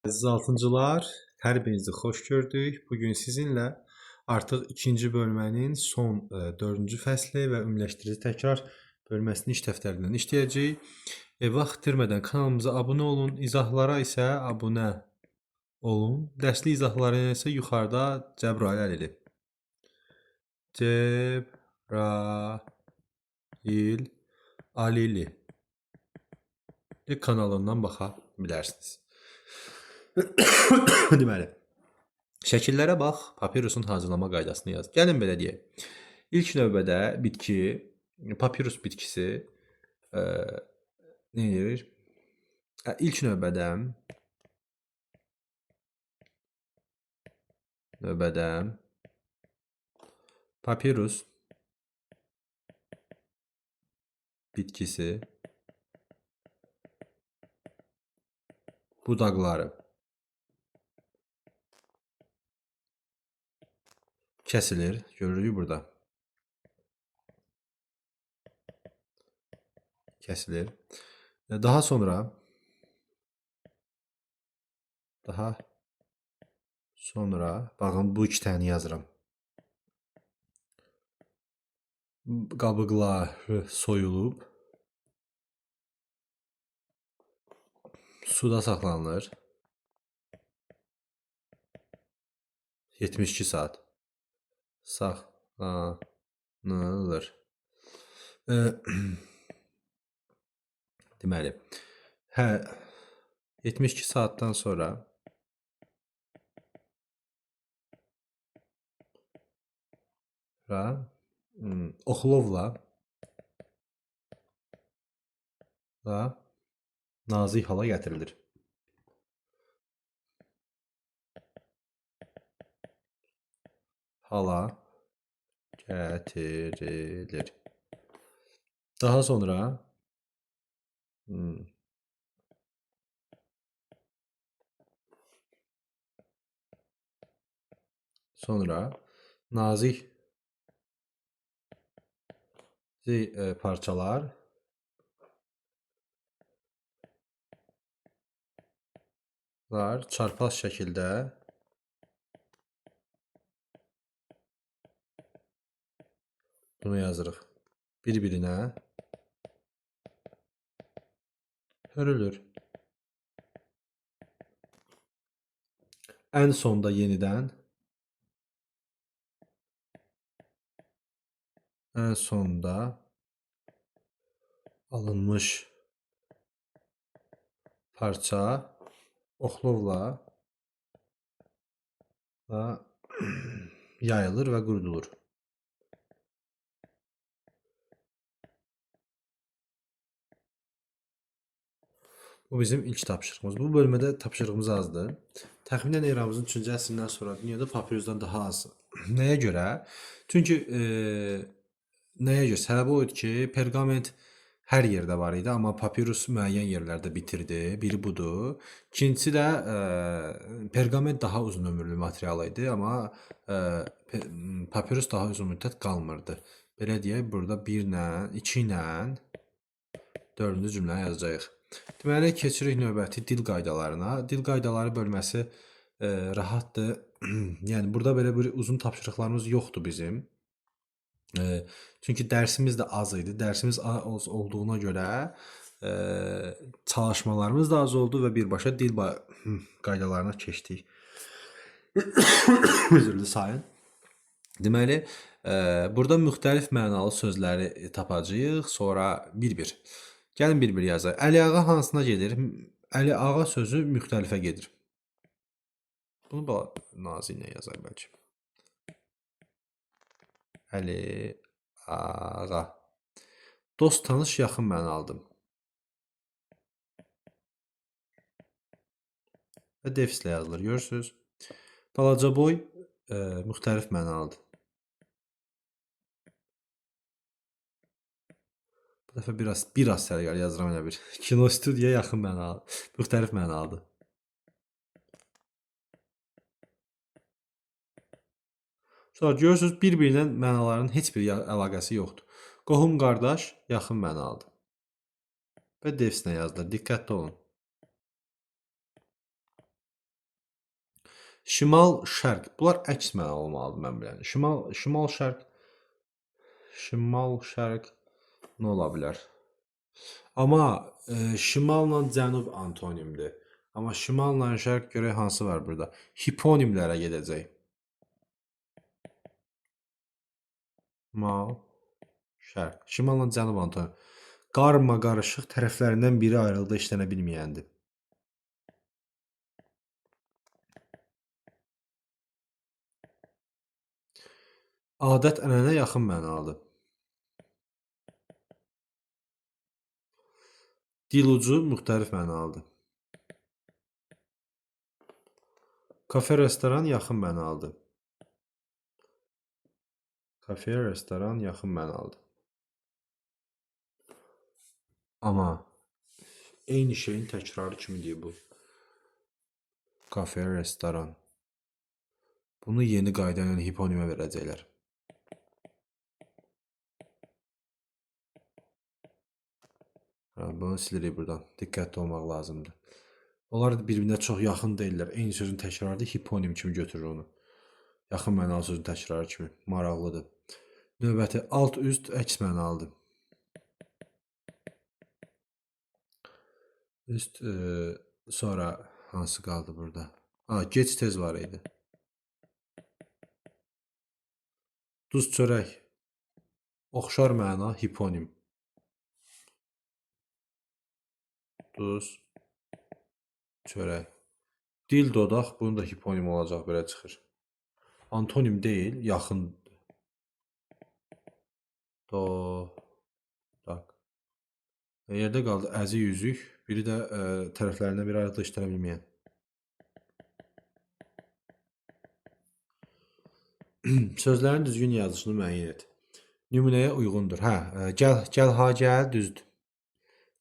Əziz altıncılar, hər birinizi xoş gördük. Bugün sizinlə artıq ikinci bölmənin son dördüncü fəsli və ümumiləşdirici təkrar bölməsinin iş dəftərindən işləyəcəyik. Vaxt itirmədən kanalımıza abunə olun, izahlara isə abunə olun. Dərsli izahları isə yuxarıda Cəbrayıl Əlili. Cəbrayıl Əlili kanalından baxa bilərsiniz. Deməli, şəkillərə bax, papirusun hazırlama qaydasını yaz. Gəlin belə deyək. İlk növbədə bitki, papirus bitkisi nə edir? İlk növbədə papirus bitkisi budaqları kəsilir. Görürük burada. Kəsilir. Daha sonra baxın bu iki dənəni yazıram. Qabıqları soyulub suda saxlanılır. 72 saat saxlanılır. Deməli, 72 saatdan sonra oxlovla nazik hala gətirilir. Hala gətirilir. Daha sonra nazik parçalar çarpaz şəkildə bunu yazırıq. Bir-birinə hörülür. Ən sonda yenidən ən sonda alınmış parça oxlovla yayılır və qurudulur. Bu bizim ilk tapşırığımız. Bu bölmədə tapşırığımız azdır. Təxminən eramızın 3-cü əsrindən sonra dünyada papirusdan daha az. Nəyə görə? Çünki nəyə görə? Səbəbi o idi ki, perqament hər yerdə var idi, amma papirus müəyyən yerlərdə bitirdi. Biri budur. İkincisi də perqament daha uzun ömürlü material idi, amma papirus daha uzun müddət qalmırdı. Belə deyək, burada 1 ilə, 2 ilə 4-cü cümləni yazacağıq. Deməli, keçirik növbəti dil qaydalarına. Dil qaydaları bölməsi rahatdır. Yəni, burada belə bir uzun tapşırıqlarımız yoxdur bizim. Çünki dərsimiz də az idi. Dərsimiz az olduğuna görə çalışmalarımız da az oldu və birbaşa dil qaydalarına keçdik. Üzrlü sayın. Deməli, burada müxtəlif mənalı sözləri tapacağıq. Sonra bir-bir. Gəlin bir-bir yazaq. Əli ağa hansına gedir? Əli ağa sözü müxtəlifə gedir. Bunu nazik ilə yazaq bəlkə. Əli ağa. Dost, tanış, yaxın mənalıdır. Və defislə yazılır, görürsünüz. Balaca boy müxtəlif mənalıdır. Bu dəfə biraz səliqəli yazıram elə bir. Kino studiya yaxın mənalı, müxtəlif mənalıdır. Sonra görürsünüz, bir-birindən mənaların heç bir əlaqəsi yoxdur. Qohum qardaş yaxın mənalıdır. Və defislə yazılır. Diqqətli olun. Şimal, şərq. Bunlar əks məna olmalıdır mən bilən. Şimal, şərq. Şimal, şərq nə ola bilər? Amma şimalla cənub antonimdir. Amma şimalla şərq görək hansı var burada. Hiponimlərə gedəcək. Mal, şərq. Şimalla cənub antonim. Qarma qarışıq tərəflərindən biri ayrılıqda işlənə bilməyəndir. Adət ənənə yaxın mənalıdır. Dilucu müxtəlif mənalıdır. Kafe, restoran yaxın mənalıdır. Kafe, restoran yaxın mənalıdır. Amma eyni şeyin təkrarı kimi deyir bu. Kafe, restoran. Bunu yeni qayda ilə hiponimə verəcəklər. Bunu silirik buradan. Diqqətli olmaq lazımdır. Onlar bir-birinə çox yaxın deyirlər. Eyni sözün təkrarıdır, hiponim kimi götürür onu. Yaxın mənalı sözün təkrarı kimi. Maraqlıdır. Növbəti alt üst əks mənalıdır. Üst, sonra hansı qaldı burada? Geç tez var idi. Duz çörək. Oxşar məna hiponim. Duz, çörək. Dil, dodaq, bunun da hiponim olacaq, belə çıxır. Antonim deyil, yaxın. Dodaq. Yerdə qaldı əzi yüzük, biri də tərəflərindən biri ayrılıqda işlənə bilməyən. Sözlərin düzgün yazılışını müəyyən et. Nümunəyə uyğundur. Hə, gəl, gəl, ha, gəl, düzdür.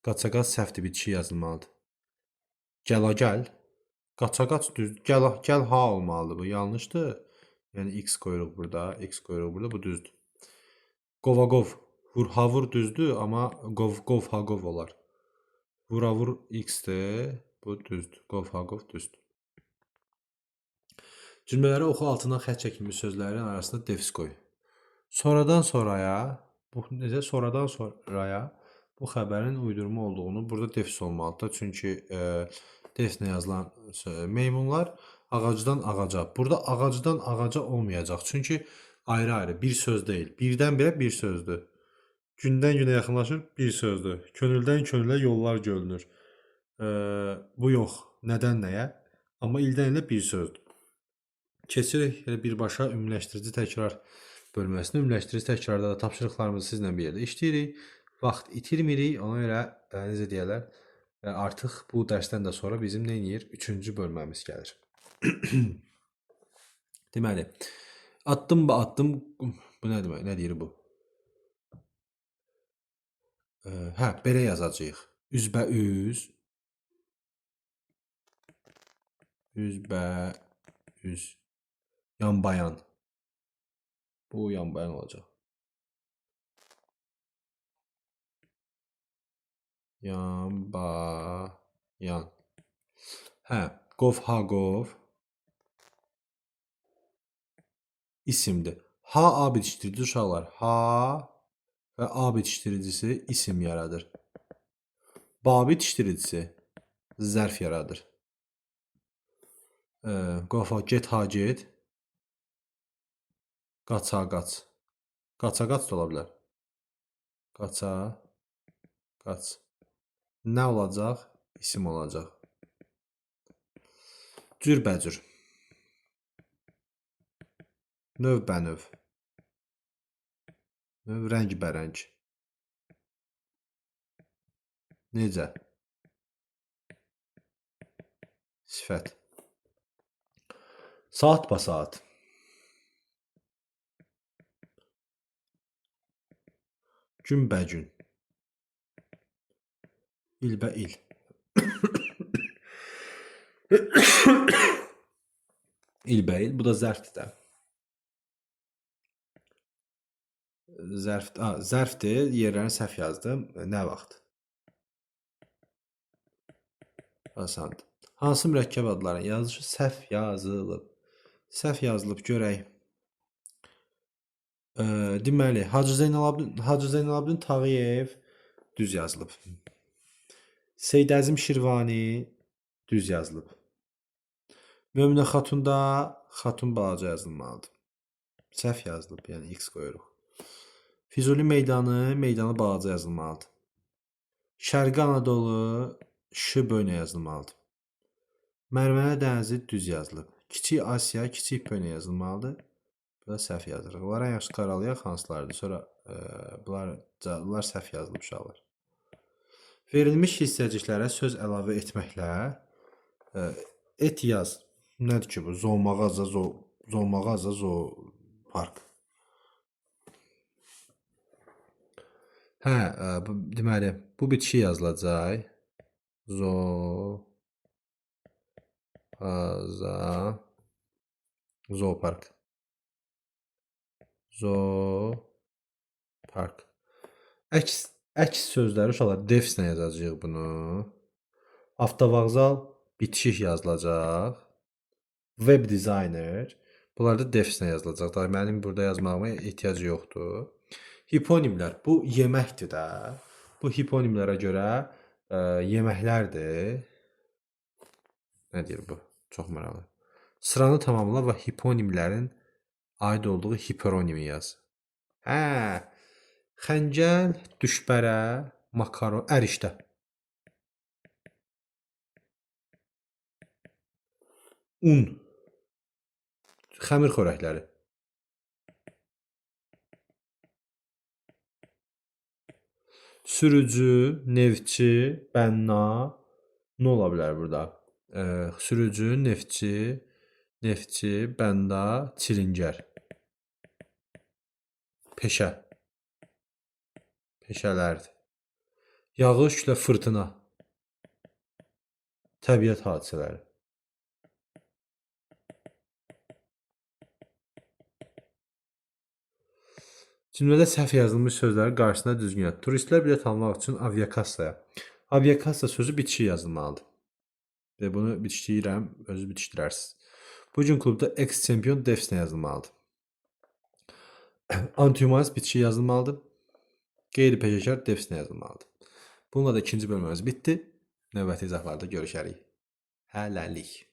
Qaça-qaç səhvdir, bitişik yazılmalıdır. Gəla gəl. Qaça-qaç düzdür. Gəl, gəl, ha olmalıdır bu. Yanlışdır. Yəni X qoyuruq burada, X qoyuruq burada, bu düzdür. Qova-qov. Vur, ha, vur düzdür, amma qov, qov, ha, qov olar. Vura, vur X-dir, bu düzdür. Qov, ha, qov düzdür. Cümlələri oxu, altından xətt çəkilmiş sözlərin arasında defis qoy. Sonradan sonraya, bu necə? Sonradan sonraya bu xəbərin uydurma olduğunu burada defis olmalıdır. Çünki defislə yazılan meymunlar ağacdan ağaca. Burada ağacdan ağaca olmayacaq. Çünki ayrı-ayrı bir söz deyil. Birdən-birə bir sözdür. Gündən günə yaxınlaşır bir sözdür. Könüldən könülə yollar görünür. Bu yox. Nədən nəyə? Amma ildən ilə bir sözdür. Keçirik elə birbaşa ümumiləşdirici təkrar bölməsinə. Ümumiləşdirici təkrarda da tapşırıqlarımızı sizlə bir yerdə işləyirik. Vaxt itirmirik. Ona görə, necə deyərlər, artıq bu dərsdən də sonra bizim nə eləyir? 3-cü bölməmiz gəlir. Deməli, addım ba addım, bu nə demək? Nə deyir bu? Hə, belə yazacağıq. Üzbəüz, üzbəüz, yanbayan. Bu yanbayan olacaq. Yanbayan. Hə, qov, ha, qov. İsimdir. Ha, A bitişdirici uşaqlar. Ha və A bitişdiricisi isim yaradır. Ba bitişdiricisi zərf yaradır. Qov, ha, get, ha, get. Qaça, qaç. Qaça, qaç da ola bilər. Qaça, qaç. Nə olacaq? İsim olacaq. Cürbəcür. Növbənöv. Növ, rəngbərəng. Necə? Sifət. Saat basaat. Günbəgün. İlbəil. İlbəil. Bu da zərfdir də. Zərfdir. Yerlərini səhv yazdım. Nə vaxt? Asandır. Hansı mürəkkəb adların yazılışı səhv yazılıb? Səhv yazılıb görək. Deməli, Hacı Zeynalabdin Tağıyev düz yazılıb. Seyid Əzim Şirvani düz yazılıb. Möminə Xatunda Xatun balaca yazılmalıdır. Səhv yazılıb, yəni X qoyuruq. Füzuli meydanı, meydanı balaca yazılmalıdır. Şərqi Anadolu Ş böyünə yazılmalıdır. Mərmərə dənizi düz yazılıb. Kiçik Asiya kiçik böyünə yazılmalıdır. Bu da səhv yazırıq. Bunları ən yaxşı qaralayaq hansılardır. Sonra bunlar səhv yazılıb uşaqlar. Verilmiş hissəciklərə söz əlavə etməklə et yaz. Nədir ki bu? Zoomağaza, zoomağaza, zoopark. Hə, deməli, bu bitişik yazılacaq. Zoaza, zoopark. Zoopark. Əks sözləri uşaqlar defslə yazacağıq bunu. Avtovağzal bitişik yazılacaq. Web designer. Bunlar da defslə yazılacaq. Daha mənim burada yazmağıma ehtiyac yoxdur. Hiponimlər. Bu yeməkdir də. Bu hiponimlərə görə yeməklərdir. Nə deyir bu? Çox maraqlı. Sıranı tamamla və hiponimlərin aid olduğu hiperonimi yaz. Hə, xəncəl, düşbərə, makaron, ərişdə. Un, xəmir xörəkləri. Sürücü, neftçi, bənna, nə ola bilər burada? Sürücü, neftçi, bənna, çilingər. Peşə. Peşələrdir. Yağış, külə, fırtına. Təbiət hadisələri. Cümlədə səhv yazılmış sözləri qarşısına düzgün yaz. Turistlər bilet almaq üçün aviakassaya. Aviakassa sözü bitişik yazılmalıdır. Və bunu bitişləyirəm, özünüz bitişdirərsiniz. Bu gün klubda ex-çempion defslə yazılmalıdır. Antihumanist bitişik yazılmalıdır. Qeyri-peşəkar defslə yazılmalıdır. Bununla da ikinci bölməmiz bitdi. Növbəti izahlarda görüşərik. Hələlik.